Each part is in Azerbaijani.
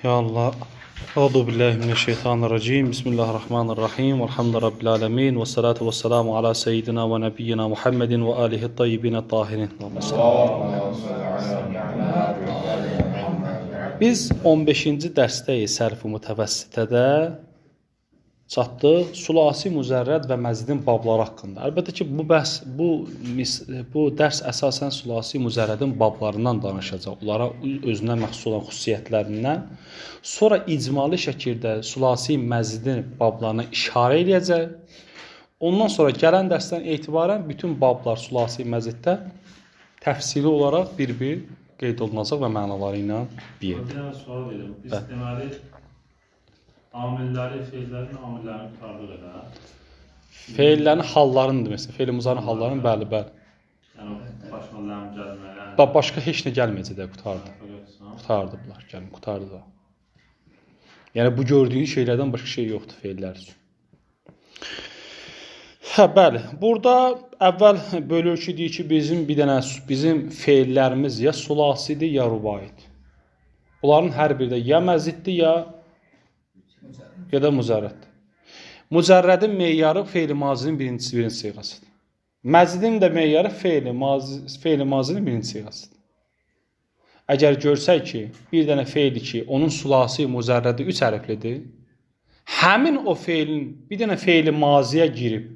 Ya Allah. Euzu billahi mineşşeytanirracim. Bismillahirrahmanirrahim. Velhamdülillahi rabbil alamin ve salatu vesselamu ala seyyidina ve nebiyyina Muhammedin ve alihi tayyibin tahirin. Biz 15-ci dərsdəyik sərf-i mütəvəssitədə. Çatdıq sulasi müzərrəd və məzidin babları haqqında. Əlbəttə ki, bu bəhs, bu dərs əsasən sulasi müzərrədin bablarından danışacaq. Onlara özünə məxsus olan xüsusiyyətlərindən. Sonra icmali şəkildə sulasi məzidin bablarına işarə eləyəcək. Ondan sonra gələn dərsdən etibarən bütün bablar sulasi məziddə təfsili olaraq bir-bir qeyd olunacaq və mənaları ilə bir. Bir dənə sual verim. Biz deməli amilləri, feillərin amillərini qurtardıq elə. Feillərin hallarını deməsin. Feil-i muzarın hallarını, bəli, bəli. Yəni, başına ləm gəlməyə. Yəni... Da, başqa heç nə gəlməyəcək də, qurtardı. Qurtardı bunlar, gəlin, qurtardı da. Yəni, bu gördüyün şeylərdən başqa şey yoxdur feillər üçün. Hə, bəli. Burada əvvəl bölür ki, deyir ki, bizim bir dənə, bizim feillərimiz ya sulasidir, ya rubaidir. Bunların hər biri də ya məziddir, ya da müzərrəddir. Müzərrədin meyarı feil-i mazinin birinci siğasıdır. Məzidin də meyarı feil-i mazinin birinci siğasıdır. Əgər görsək ki, bir dənə feil ki, onun sulasi müzərrədi 3 hərflidir, həmin o feilin bir dənə feil-i maziyə girib,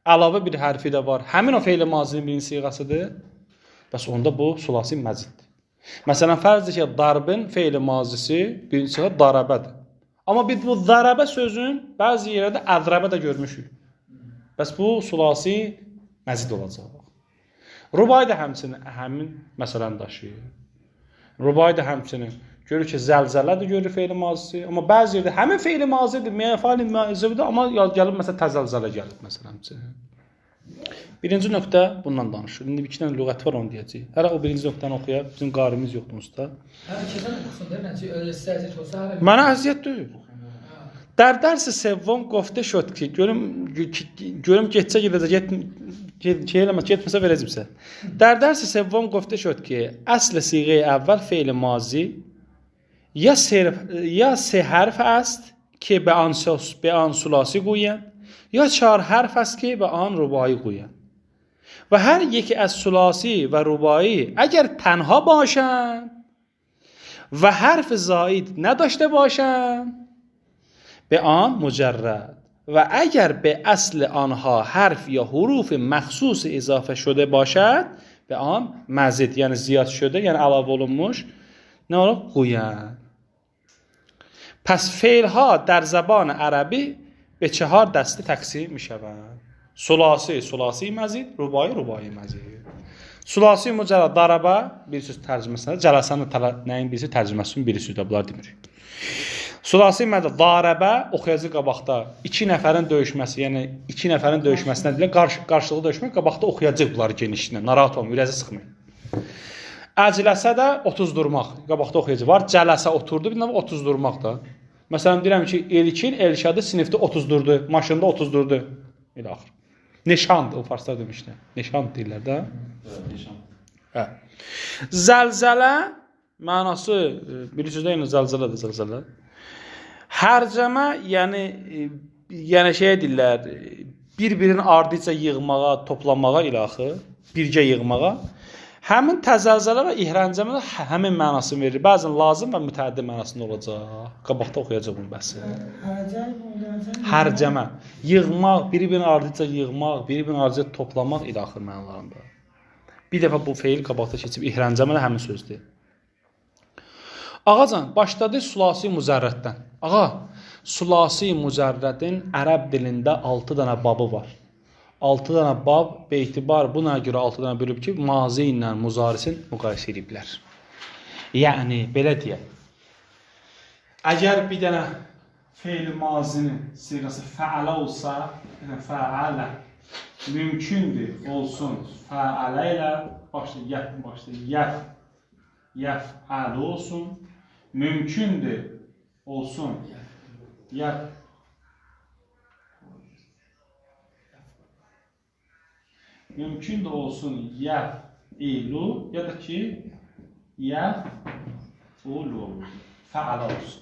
əlavə bir hərfi də var, həmin o feil-i mazinin birinci siğasıdır, bəs onda bu sulasi məziddir. Məsələn, fərzdir ki, darbın feil-i mazisi birinci siğa darabədir. Amma biz bu zərəbə sözün bəzi yerlərdə əzrəbə də görmüşük. Bəs bu sulasi məzid olacaq. Rubai də həmçinin həmin məsələni daşıyır. Rubai də həmçinin görür ki, zəlzələdir, görür feil-i mazisi. Amma bəzi yerdə həmin feil-i mazidir, feil-i mazidir, amma gəlib məsələn təzəlzələ gəlib məsələn həmçinin. Birinci nöqtə bundan danışır. İndi iki dənə lüğət var, onu deyəcəyik. Hələ o birinci nöqtəni oxuyaq. Bizim qarimiz yoxdur usta. Hələ keçən oxusun da, nəticə elə sizə əziyyət olsa hələ. Mənə əziyyət deyil. در درس سوم گفته شد ki, görüm getsə gedəcək, get getməsə verəcəm sizə. در درس سوم گفته شد که اصل صیغه اول فعل ماضی یا سه حرف است که به آن ثلاثی گویند یا چهار حرف است که به آن رباعی گویند و هر یکی از ثلاثی و رباعی اگر تنها باشند و حرف زائد نداشته باشند به آن مجرد و اگر به اصل آنها حرف یا حروف مخصوص اضافه شده باشد به آن مزید، یعنی زیاد شده، یعنی علاوه olunmuş نه گویند. پس فعل ها در زبان عربی به چهار دسته تقسیم می شوند: ثلاثی، ثلاثی مزید، رباعی، رباعی مزید. Sulasi mücərrəd daraba bir söz tərcüməsində, cələsənin nəyin birisi tərcüməsinin biri sözdə bunlar demirik. Sulasi məzid darəbə oxuyacaq qabaqda iki nəfərin döyüşməsi, yəni iki nəfərin döyüşməsinə deyilir, qarşılıqlı döyüşmək, qabaqda oxuyacaq bunları genişlə, narahat olmayın, ürəzi sıxmayın. Əcləsə də otuzdurmaq, qabaqda oxuyacaq var. Cələsə oturdu, bir nəfər otuzdurmaq da. Məsələn deyirəm ki, Elkin Elşadı sinifdə otuzdurdu, maşında otuzdurdu. Elə axır. Neşandır, o farslar demişdi. Neşan deyirlər də. Neşan. Hə. Zəlzələ mənası, bilirsiniz də, yəni zəlzələdir, zəlzələ. Hərcəmə, yəni şey deyirlər, bir-birinin ardıca yığmağa, toplamağa ilaxı, birgə yığmağa. Həmin təzəlzələ və ihrəncəmə də həmin mənasını verir. Bəzən lazım və mütəəddi mənasında olacaq. Qabaqda oxuyacaq bunu bəsi. Hərcəmə. Yığmaq, bir-birinin ardıca yığmaq, bir-birinin ardıca toplamaq ilaxır mənalarında. Bir dəfə bu feil qabaqda keçib. İhrəncəmə də həmin sözdür. Ağacan, başladı sulasi müzərrəddən. Ağa, sulasi müzərrədin ərəb dilində 6 dənə babı var. 6 dənə bab, beytibar buna görə 6 dənə bölüb ki, mazi ilə muzarisin müqayisə ediblər. Yəni, belə deyək. Əgər bir dənə feil-i mazinin siğası fəalə olsa, yəni fəalə mümkündür olsun fəalə ilə başlayır, başlayır, yəfəlu olsun, mümkündür olsun yəf mümkündür olsun yəf-ilu ya da ki yəf-ulu, fəalə olsun.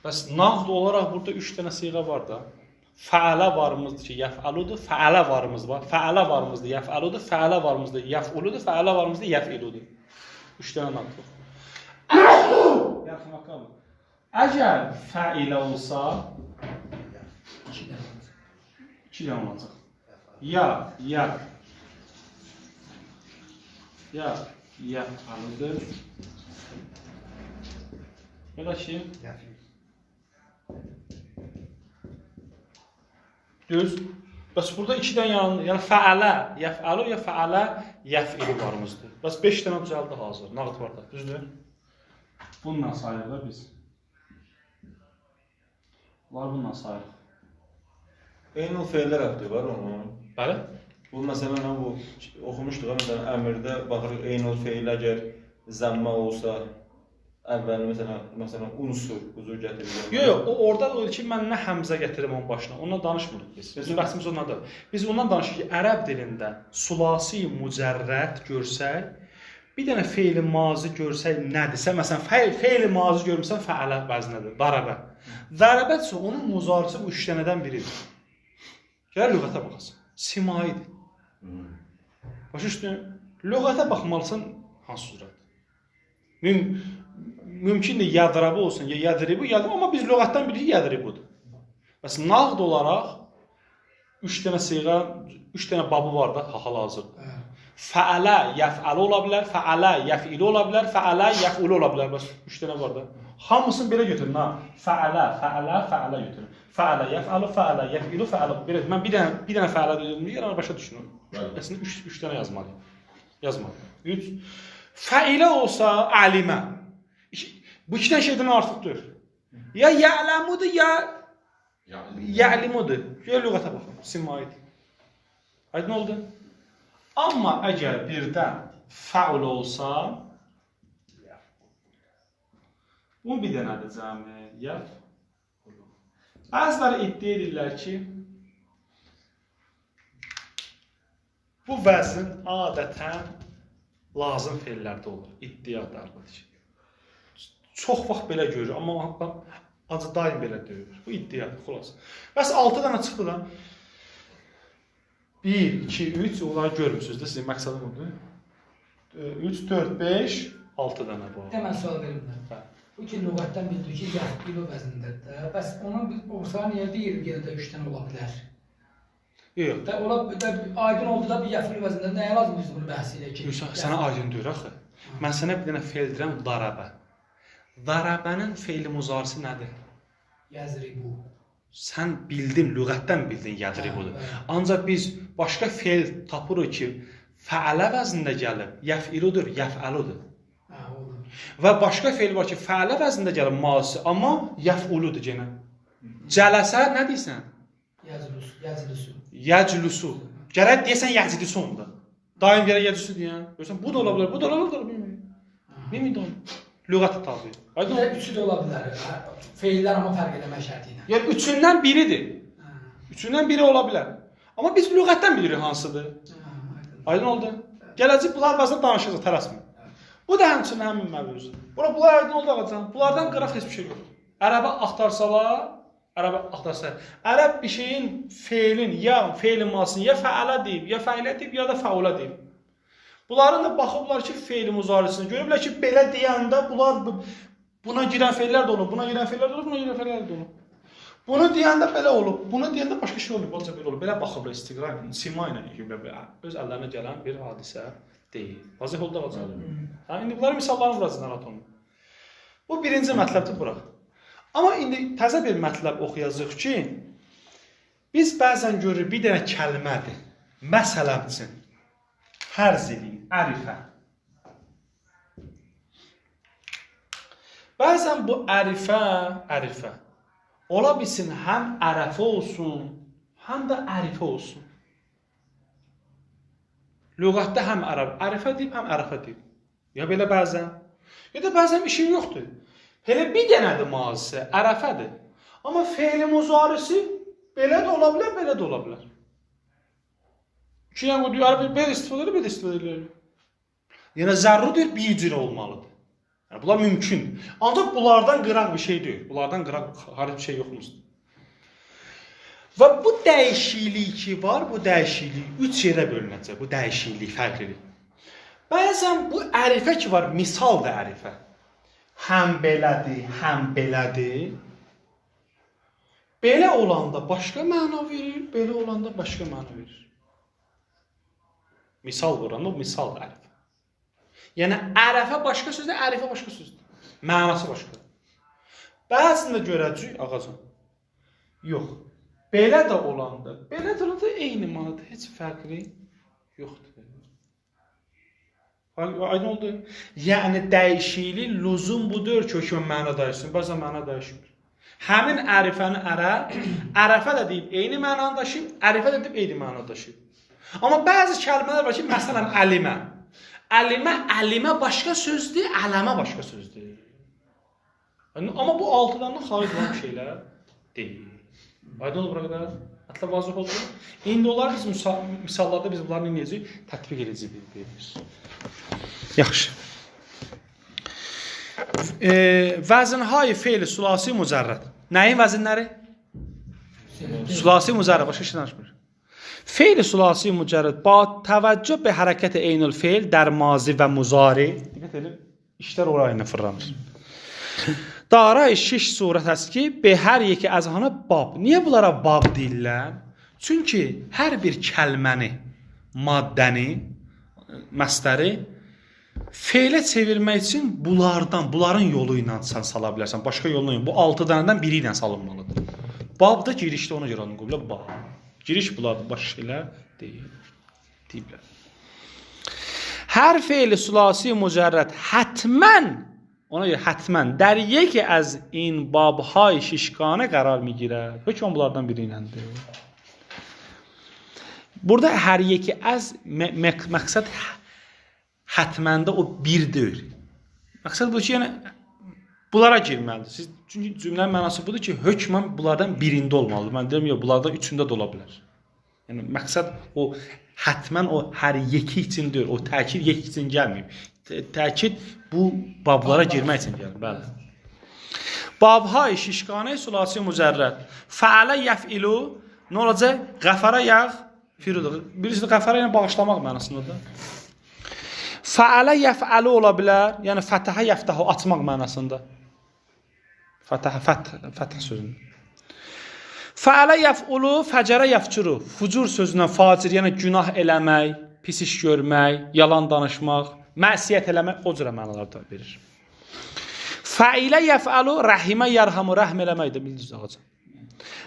Bəs nağd olaraq burada 3 dənə siğə var da. Fəalə varımızdır ki, yəfəludur, fəalə varımız var. Fəalə varımızdır, yəfəludur, fəalə varımızdır, yəfuludur, fəalə varımızdır, yəfiludur. 3 dənə nağd var. Yərxəməkələ. Əgər fəilə olsa 2 dənə olacaq. 2 dənə olacaq. Ya, ya. Ya, yəfəludur. Belə ki, düz. Bəs burada 2 dənə yəni fəalə, yəfəlu ya fəalə, yəfilu varımızdır. Bəs 5 dənə düzəldi hazır, nağd var da, düzdür? Bununla sayırıq da biz. Bunlar bununla sayırıq. Eyni o feillər rəbti var onun. Bəli. Bu məsələn, bu oxumuşduq, məsələn, əmirdə baxırıq eyni o feil əgər zəmmə olsa, əvvəlini məsələn unsur, bu cür gətirir. Yox, yox, o orada da odur ki, mən nə həmzə gətirim onun başına, ondan danışmırıq biz. Bizim bəhsimiz ondandır. Biz ondan danışırıq ki, ərəb dilində sulasi mücərrəd görsək, bir dənə feil-i mazi görsək nədirsə, məsələn, feil-i mazi görmüsən, fəalə vəznədir, darəbə. Darəbədirsə, onun muzarisi bu 3 dənədən biridir. Gəl lüğətə baxasan, simaidir. Başa düşdün? Lüğətə baxmalısan hansı cürədir? Mümkündür yadrabı olsun, ya yadribu, yadribu, amma biz lüğətdən bilirik yadribudur. Bəs nağd olaraq 3 dənə siğə, 3 dənə babı var da hal-hazırda. Fəalə yəfəlu ola bilər, fəalə yəfilu ola bilər, fəalə yəfulu ola bilər. Bəs 3 dənə var da. Hamısını belə götürün ha. Fəalə, fəalə, fəalə götürün. Fəalə yəfəlu, fəalə yəfilu, fəalə. Belə mən bir dənə fəalə dedim, yəni başa düşün. Əslində 3 dənə yazmalıyam. Yazmalıyam. 3. Fəilə olsa alimə. Bu 2 dənə şeydən artıqdır. Ya ya'lamudur, ya ya'limudur. Gəl lüğətə baxın. Simaidir. Aydın oldu? Amma əgər birdən fəul olsa, bunun bir dənədir cəmi, yəfulu. Bəziləri iddia edirlər ki, bu vəzn adətən lazım feillərdə olur. İddia da əlbəttə ki. Çox vaxt belə görür, amma ancaq daim belə deyir. Bu iddiadır, xulas. Bəs 6 dənə çıxdı da. 1, 2, 3, onları görmüsünüz də, sizin məqsədim odur. 3, 4, 5, 6 dənə bu. Də mən sual verim də. Bu ki, lüğətdən bildik ki, yəfilu vəznindədir də. Bəs onun biz orta niyə deyirik yenə də 3 dənə ola bilər? Yox. Da, ola, da, aydın oldu da bir yəfilu vəznində. Nəyə lazım biz bunu bəhs edək ki? Yox, sənə aydın deyir axı. Mən sənə bir dənə feil deyirəm, darabə. Darabənin feili muzarisi nədir? Yəzribu. Sən bildin, lüğətdən bildin yədribudur. Ancaq biz başqa feil tapırıq ki, fəalə vəznində gəlib, yəfiludur, yəfəludur. Və başqa feil var ki, fəalə vəznində gəlib mazisi, amma yəfuludur genə. Cələsə nə deyirsən? Yəclusu. Yəclusu. Gərək deyəsən yəclisu onda. Daim gərək yəclisu deyən. Görürsən, bu da ola bilər, bu da ola bilər, bilmirəm. Bilmirəm də onu. Lüğətə tabi. Bir də üçü də ola bilər. Feillər amma fərq eləmək şərti ilə. Yəni üçündən biridir. Üçündən biri ola bilər. Amma biz lüğətdən bilirik hansıdır. Aydın oldu. Gələcək bunlar barəsində danışacaq, tələsmə. Bu da həmçinin həmin mövzudur. Bura bunlar aydın oldu ağacan. Bunlardan qıraq heç bir şey yoxdur. Ərəbə axtarsalar, ərəbə axtarsalar. Ərəb bir şeyin feilin ya feilin masını ya fəalə deyib, ya fəilə deyib, ya da fəulə deyib. Bunların da baxıblar ki, feil muzarisini görüblər ki, belə deyəndə bunlar buna girən feillər də olub, buna girən feillər də olub, buna girən feillər də olub. Bunu deyəndə belə olub, bunu deyəndə başqa şey olub, ancaq belə olub. Belə baxıblar istiqra ilə, sima ilə, öz əllərinə gələn bir hadisə deyil. Vazih oldu ağacan. Hə, indi bunların misallarını vuracaq, narahat olma. Bu birinci mətləbdir bura. Amma indi təzə bir mətləb oxuyacağıq ki, biz bəzən görürük bir dənə kəlmədir. Məsələn üçün, fərz eləyin, ərifə. Bəzən bu ərifə, ərifə ola bilsin həm ərəfə olsun, həm də ərifə olsun. Lüğətdə həm ərifə deyib, həm ərəfə deyib. Ya belə bəzən, ya da bəzən işin yoxdur. Elə bir dənədir mazisi, ərəfədir. Amma feil-i muzarisi belə də ola bilər, belə də ola bilər. İki dənə qoydu, ərəfə belə istifadə edir, belə istifadə edir. Yəni zəruridir, bir cür olmalıdır. Yəni, bunlar mümkündür. Ancaq bunlardan qıraq bir şey deyil. Bunlardan qıraq xaric bir şey yoxmuşdur. Və bu dəyişiklik ki var, bu dəyişiklik 3 yerə bölünəcək. Bu dəyişiklik, fərqlilik. Bəzən bu ərifə ki var, misal da ərifə. Həm belədir, həm belədir. Belə olanda başqa məna verir, belə olanda başqa məna verir. Misal vuranda misal ərifə. Yəni ərəfə başqa sözdür, ərifə başqa sözdür. Mənası başqadır. Bəzində görəcəyik ağacan. Yox. Belə də olanda, belə də olanda eyni mənada heç fərqli yoxdur. Aydın oldu? Yəni dəyişiklik lüzum budur ki, hökmən məna dəyişsin. Bəzən məna dəyişmir. Həmin ərifəni ərəfə də deyib eyni mənanı daşıyıb, ərifə də deyib eyni mənanı daşıyıb. Amma bəzi kəlmələr var ki, məsələn əlimə. Əlimə, əlimə başqa sözdür, ələmə başqa sözdür. Amma bu altıdan xaric olan şeylər deyil. Aydın oldu bura qədər? Mətlab vazih oldu. İndi onları biz misallarda biz bunları nə edəcəyik? Tətbiq edəcəyik bir-bir. Yaxşı. Vəzinهای fe'l sülasi mücərrəd. Nəyin vəzinləri? Sülasi mücərrəd. Başqa şey danışmır. Fe'l sülasi mücərrəd با təvəccüh به hərəkət eynül fe'l در mazi və muzari. Diqqət edin, işlər oraya ilə fırlanır. Darای şiş surət əst ki, be hər yeki əzhana bab. Niyə bunlara bab deyirlər? Çünki hər bir kəlməni, maddəni, məstəri fe'lə çevirmək üçün bunlardan, bunların yolu ilə sən sala bilərsən. Başqa yolla yox. Bu 6 dənədən biri ilə salınmalıdır. Bab da girişdə ona görə adını qoyublar bab. Giriş bunlardır, başqa şeylər deyil. Deyiblər. Hər fe'l sülasi mücərrəd hətmən, ona görə hətmən در یکی از این babهای şişqanə qərar میگیرد. Hökm bunlardan biri iləndir. Burada hər yeki az məqsəd hətməndə o bir deyil. Məqsəd bu ki, yəni bunlara girməlidir. Siz, çünki cümlənin mənası budur ki, hökmən bunlardan birində olmalıdır. Mən deyirəm, yox, bunlardan üçündə də ola bilər. Yəni məqsəd o hətmən o hər yeki üçün deyil, o təkid yeki üçün gəlməyib. Təkid bu bablara girmək üçün gəlir. Bəli. Babهای şişqanə sülasi mücərrəd. Fəalə yəf'ilu nə olacaq? Qəfərə yəğfirudur. Bilirsiniz, qəfərə yəni bağışlamaq mənasındadır. Fəalə yəf'alu ola bilər, yəni fətəhə yəftəhu açmaq mənasında. Fətəhə, fəth sözündə. Fəalə yəf'ulu, fəcərə yəfcuru. Fucur sözündən facir, yəni günah eləmək, pis iş görmək, yalan danışmaq, məsiyyət eləmək o cürə mənalar da verir. Fəilə yəf'alu, rəhimə yərhamu, rəhm eləməkdir, bilirsiniz ağaca.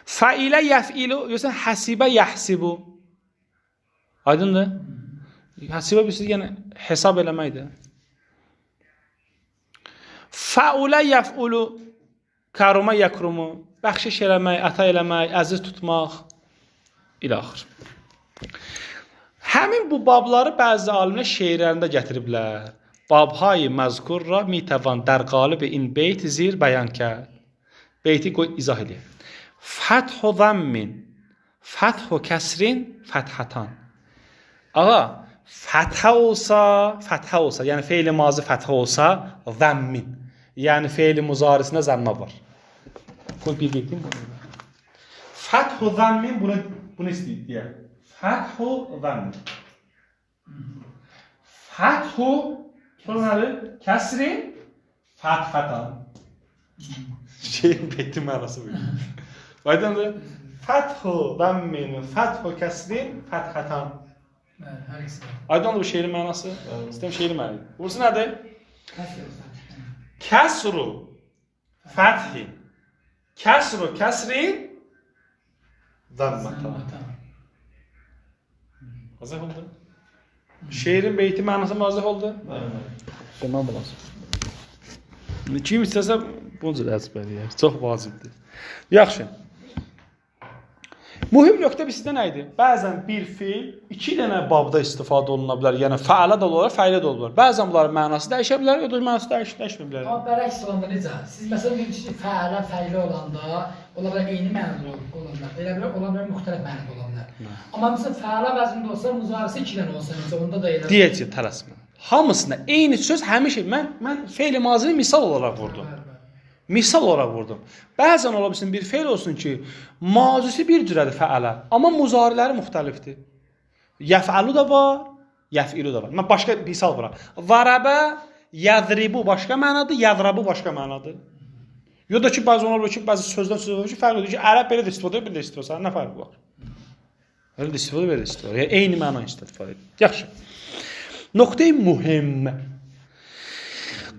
Fəilə yəf'ilu, yoxsa həsibə yəhsibu. Aydındır? Həsibə bilirsiniz, yəni hesab eləməkdir. Fəulə yəf'ulu, kərumə yəkrumu, bəxşiş eləmək, əta eləmək, əziz tutmaq, ilaxır. Həmin bu babları bəzi alimlər şeirlərində gətiriblər. Babهای məzkur ra mitəvan در قالب این بیت زیر بیان کرد. Beyti qoy izah eləyək. Fəthu zammin, fəthu kəsrin, fəthatan. Ağa, fəthə olsa, fəthə olsa, yəni fe'l-i mazi fəthə olsa, zəmmin. Yəni fe'l-i muzarisində zəmmə var. Qoy bir qeyd bunu. Fəthu zəmmin bunu istəyir deyə. Fəthu zəmmin. Fəthu sonra nədir? Kəsri fəthatan. Şeyin beytin mənası bu. Aydındır? Fəthu zəmmin, fəthu kəsrin, fəthatan. Bəli, hər ikisi. Aydındır bu şeirin mənası? İstəyirəm şeirin mənası. Burası nədir? Kəsru fəthi. Kəsru kəsrin zəmmatan. Vazih oldu? Şeirin beyti mənası vazih oldu? Bəli. Tamam lazım. Kim istəsə bunu cür əzbərləyər. Çox vacibdir. Yaxşı. Mühüm nöqtə bizdə nə idi? Bəzən bir feil iki dənə babda istifadə oluna bilər. Yəni fəalə də ola bilər, fəilə də ola bilər. Bəzən bunların mənası dəyişə bilər, ya da mənası dəyişməyə bilər. Amma bərəks olanda necə? Siz məsələn deyirsiniz ki, fəalə, fəilə olanda ola bilər eyni mənada ola bilər. Elə bilər, ola bilər müxtəlif mənada ola bilər. Amma məsələn fəalə vəznində olsa, muzarisi iki dənə olsa necə? Onda da elə. Deyəcək, tələsmə. Hamısında eyni söz həmişə mən fe'l-i mazini misal olaraq vurdum. Misal olaraq vurdum. Bəzən ola bilsin bir fe'l olsun ki, mazisi bir cürədir fəalə, amma muzariləri müxtəlifdir. Yəfəlu da var, yəfilu da var. Mən başqa misal vuram. Zarabə, yəzribu başqa mənadır, yəzrabu başqa mənadır. Ya da ki, bəzən ola bilər ki, bəzi sözdən sözə ola bilər ki, fərq edir ki, ərəb belə də istifadə edir, belə də istifadə edir. Nə fərqi var? Belə də istifadə, belə də istifadə edir. Yəni, eyni məna istifadə edir. Yaxşı. Nöqtə-i mühim.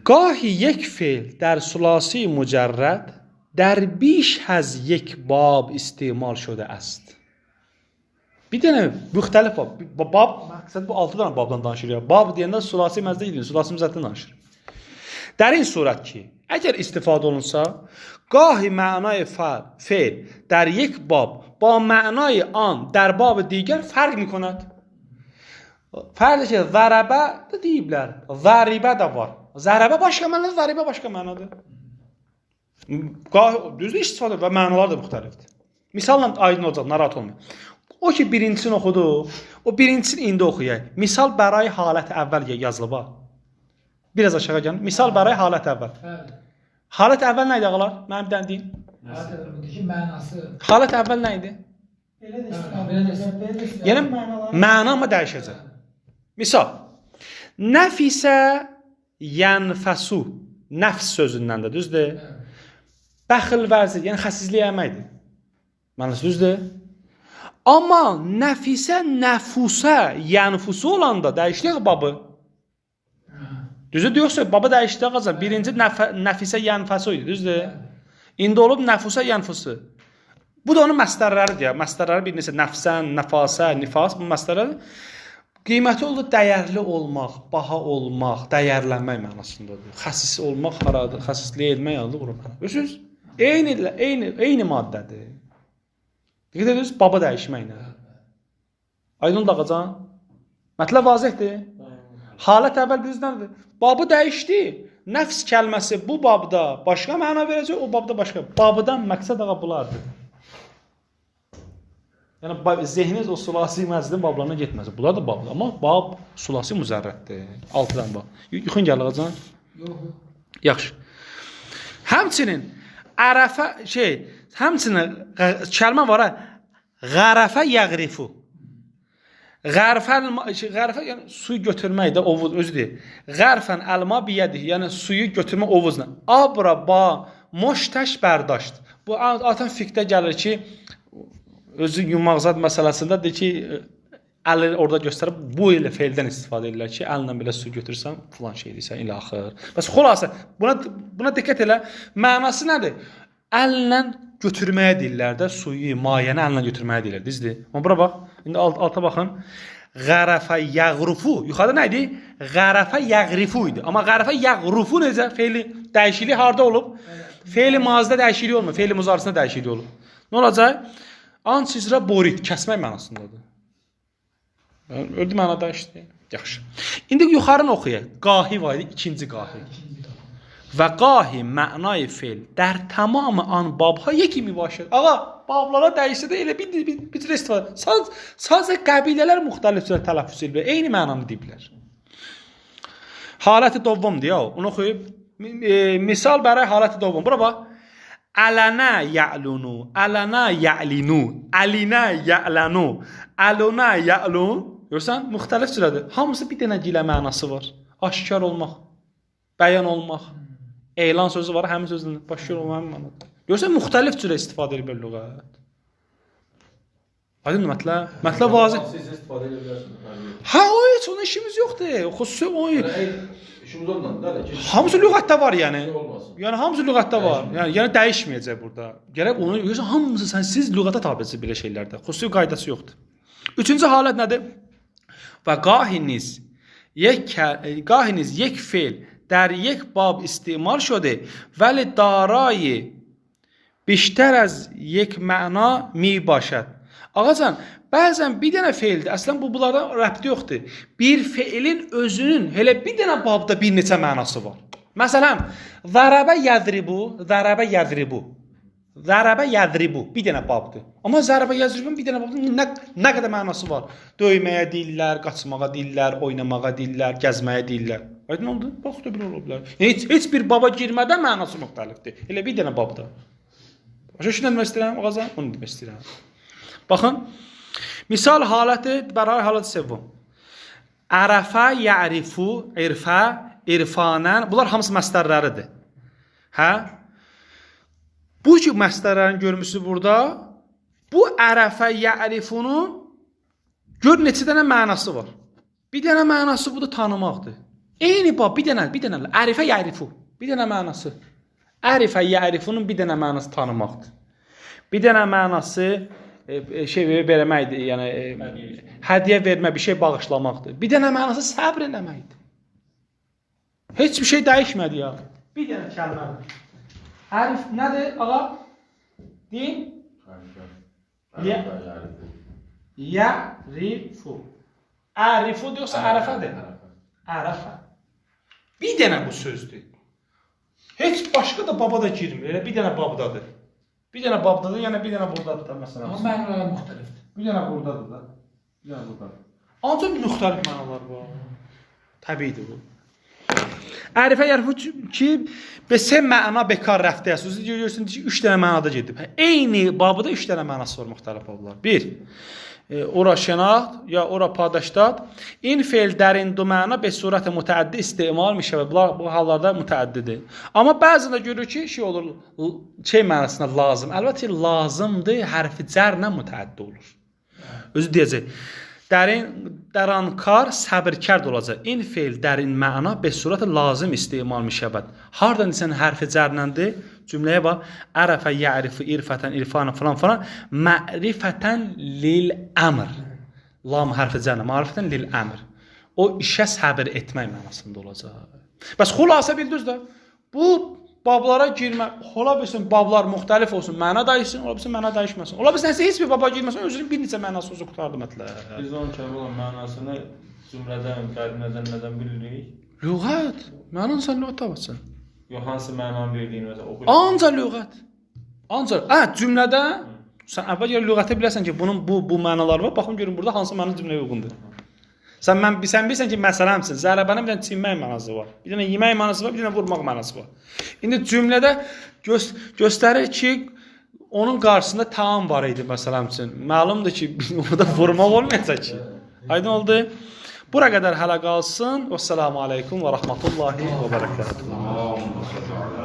Gahi yek fe'l در ثلاثی مجرد در بیش از یک باب استعمال شده است. Bir dənə müxtəlif bab. Bab, məqsəd bu 6 dənə babdan danışır ya. Bab deyəndə sülasi məzdə deyil, sülasi müzərdən danışır. در این صورت ki, əgər istifadə olunsa, gahi mənay fe'l در یک باب با معنای آن در باب دیگر فرق میکند. Fərq ki, zərəbə də deyiblər, zəribə də var. Zərəbə başqa mənadır, zəribə başqa mənadır. Düzdür, istifadə və mənalar da müxtəlifdir. Misalla aydın olacaq, narahat olmayın. O ki, birincisini oxudu, o birincisini indi oxuyaq. Misal bəray halət əvvəl yazılıb ha. Biraz aşağı gəlin. Misal bəray halət əvvəl. Halət əvvəl nə idi ağalar? Mənim bir dənə deyin. Halət əvvəl budur ki, mənası. Halət əvvəl nə idi? Belə də istifadə. Yəni, məna mı dəyişəcək? Misal, nəfisə yənfəsu, nəfs sözündən də düzdür. Bəxil vərzir, yəni xəsizlik eləməkdir. Mənası düzdür. Amma nəfisə, nəfusə, yənfusu olanda dəyişdik babı. Düzdür, yoxsa baba dəyişdi ağaca. Birinci nəfisə, yənfəsu idi, düzdür. İndi olub nəfusə, yənfusu. Bu da onun məstərləridir. Məstərləri bir neçə nəfsən, nəfasə, nifas bu məstərlərdir. Qiyməti oldu dəyərli olmaq, baha olmaq, dəyərlənmək mənasındadır. Xəsis olmaq haradır, xəsislik etmək haradır, bura məna. Görürsünüz? Eyni maddədir. Diqqət edirsiniz, baba dəyişməklə. Aydın oldu ağacan. Mətləb vazehdir. Halət əvvəl biz nədir? Babı dəyişdi. Nəfs kəlməsi bu babda başqa məna verəcək, o babda başqa. Babıdan məqsəd ağa bulardır. Yəni, zehniniz o sülasi məzidin bablarına getməz. Bunlar da babdır. Amma bab sülasi müzərrətdir. 6 dənə bab. Yuxun gəlir ağacan? Yox. Yaxşı. Həmçinin ərəfə, həmçinin kəlmə var ha, qərəfə yəğrifu. Qərfə, yəni suyu götürmək də ovuz, özü deyir. Qərfən əlma biyədik, yəni suyu götürmək ovuzla. Abra, ba, moştəş, bərdaşd. Bu, atan fiqdə gəlir ki, özü yumaqzad məsələsində deyir ki, əli orada göstərib, bu ilə feildən istifadə edirlər ki, əllə belə su götürürsən, filan şey deyirsən, ilə axır. Bəs xülasə, buna diqqət elə, mənası nədir? Əllə götürməyə deyirlər də, suyu, mayəni əllə götürməyə deyirlər, düzdür? Amma bura bax, indi alta baxın. Qərəfə yəğrufu, yuxarıda nə idi? Qərəfə yəğrifu idi. Amma qərəfə yəğrufu necə? Feili dəyişikliyi harada olub? Feili mazidə dəyişikliyi olmur, feili muzarisində dəyişikliyi olub. Nə olacaq? Ançizrə borit, kəsmək mənasındadır. Öldü məna dəyişdi. Yaxşı. İndi yuxarını oxuyaq. Qahi var idi, ikinci qahi. Və qahi mənayı feil dər tamamı an babha yeki mübaşir. Ağa, bablara dəyişsə də elə bir cür istifadə. Sadəcə qəbilələr müxtəlif cürə tələffüz edirlər. Eyni mənanı deyiblər. Haləti dovvamdır ya. Onu oxuyub. Misal bəray haləti dovvam. Bura bax. Ələnə ya'lunu, ələnə ya'linu, əlinə ya'lanu, əluna ya'lun. Görürsən, müxtəlif cürədir. Hamısı bir dənə gilə mənası var. Aşkar olmaq, bəyan olmaq. Elan sözü var, həmin sözün aşkar olmaq həmin mənadır. Görürsən, müxtəlif cürə istifadə edir lüğət. Aydındır mətləb? Mətləb vazih. Siz istifadə edə bilərsiniz. Hə, o heç, onun işimiz yoxdur. Xüsusi o. İşimiz ondan da ki. Hamısı lüğətdə var yəni. Yəni hamısı lüğətdə var. Yəni dəyişməyəcək burada. Gərək onu görürsən, hamısı sən siz lüğətə tabesiz belə şeylərdə. Xüsusi qaydası yoxdur. Üçüncü halət nədir? Və qahiniz yek fe'l در یک باب استعمال شده ولی دارای بیشتر از یک معنا می باشد. Ağacan, bəzən bir dənə feildir. Əslən bu bunlardan rəbti yoxdur. Bir feilin özünün elə bir dənə babda bir neçə mənası var. Məsələn, zərəbə yəzribu, zərəbə yəzribu. Zərəbə yədribu bir dənə babdır. Amma zərəbə yədribun bir dənə babdır. Nə qədər mənası var? Döyməyə deyirlər, qaçmağa deyirlər, oynamağa deyirlər, gəzməyə deyirlər. Aydın oldu? Bax da bir ola bilər. Heç bir baba girmədən mənası müxtəlifdir. Elə bir dənə babda. Başa düşdün nə demək istəyirəm, ağaza? Onu demək istəyirəm. Baxın, misal haləti, bərabər haləti sevvum. Ərəfə, yərifu, irfə, irfanən, bunlar hamısı məstərləridir. Hə? Bu ki, məstərlərini görmüşsünüz burada, bu ərəfə, yərifunun gör neçə dənə mənası var. Bir dənə mənası bu da tanımaqdır. Eyni bab, bir dənə, ərifə, yərifu, bir dənə mənası. Ərifə, yərifunun bir dənə mənası tanımaqdır. Bir dənə mənası şey verməkdir, yəni hədiyyə vermə, bir şey bağışlamaqdır. Bir dənə mənası səbr eləməkdir. Heç bir şey dəyişmədi ya. Bir dənə kəlmədir. Ərif nədir, ağa? Deyin. Yərifu. Ərifu yoxsa ərəfədir? Ərəfə. Bir dənə bu sözdür. Heç başqa da baba da girmir. Elə bir dənə babdadır. Bir dənə babdadır, yəni bir dənə buradadır da məsələn. Amma mənaları müxtəlifdir. Bir dənə buradadır da. Bir dənə buradadır. Ancaq müxtəlif mənalar var. Təbiidir bu. Ərifə yərifu ki, besə məna bekar rəftə sözü görürsün ki, 3 dənə mənada gedib. Eyni babda 3 dənə mənası var müxtəlif bablar. 1. Ora şənaxt ya ora padaşdad. İn feil dərin du məna be surət mütəaddi istemal mişəvə. Bunlar bu hallarda mütəaddidir. Amma bəzən də görür ki, şey olur, şey mənasına lazım. Əlbəttə ki, lazımdır, hərfi cərlə mütəaddi olur. Özü deyəcək. Dərin, dərankar, səbirkar da olacaq. İn feil dərin məna be surət lazım istemal mişəvəd. Hardan desən hərfi cərləndir? Cümləyə bax. Ərəfə, yərifu, irfətən, irfanə falan falan. Mərifətən lil əmr. Lam hərfi cərlə. Mərifətən lil əmr. O işə səbir etmək mənasında olacaq. Bəs xülasə bildiniz də. Bu bablara girmə, ola bilsin bablar müxtəlif olsun, məna dəyişsin, ola bilsin məna dəyişməsin. Ola bilsin heç bir baba girməsin, özünün bir neçə mənası olsun, qurtardı mətləb. Biz onun kəbir olan mənasını cümlədən, qərinədən nədən bilirik? Lüğət. Mənanı sən lüğət tabasan. Yox, hansı mənanı verdiyini məsələn oxuyur. Ancaq lüğət. Ancaq, cümlədə sən əvvəl gəl lüğətə biləsən ki, bunun bu mənaları var. Baxın görün burada hansı məna cümləyə uyğundur. Sən bilirsən ki, məsələmsin, zərəbənin bir dənə çinmək mənası var, bir dənə yemək mənası var, bir dənə vurmaq mənası var. İndi cümlədə göstərir ki, onun qarşısında taam var idi məsələn. Məlumdur ki, orada vurmaq olmayacaq ki. Aydın oldu? Bura qədər hələ qalsın. Vəssalamu aleykum və rəhmətullahi və bərəkətuhu.